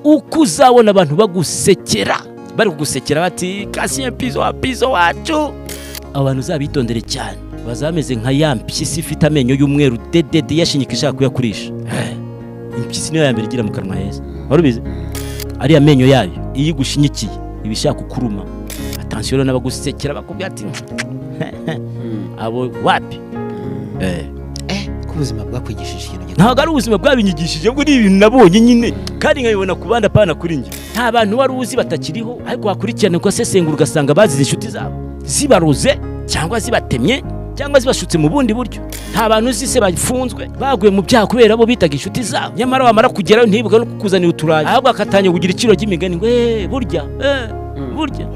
Uko uzabona abantu bagusekera, bari kugusekera bati: "Cassien Pizo wa Pizo wacu," abo bantu uzabitondere cyane. Bazaba bameze nka ya mpyisi ifite amenyo y'umweru dedede, yashinyika ishaka kuyakurisha. Impyisi niyo ya mbere igira mu kanwa heza, wari ubizi? Ariya menyo yayo iyo igushinyikiye iba ishaka kukuruma. Attention rero n'abagusekera bakubwira ati abo wapi. Ko ubuzima bwakwigishije ikintu gikomeye. Ntabwo ari ubuzima bwabinyigishije, bwo ni ibintu nabonye nyine kandi nkabibona ku bandi, apana kuri njye. Nta bantu wari uzi batakiriho, ariko wakurikirana ugasesengura ugasanga bazize inshuti zabo zibaroze cyangwa zibatemye cyangwa zibashutse mu bundi buryo. Nta bantu uzi se bafunzwe, baguye mu byaha kubera bo bitaga inshuti zabo, nyamara wamara kugerayo ntibuke no kukuzanira uturayi, ahubwo akatangira kugira iciro ry'imigani ngo: "Eh, burya, eh, burya."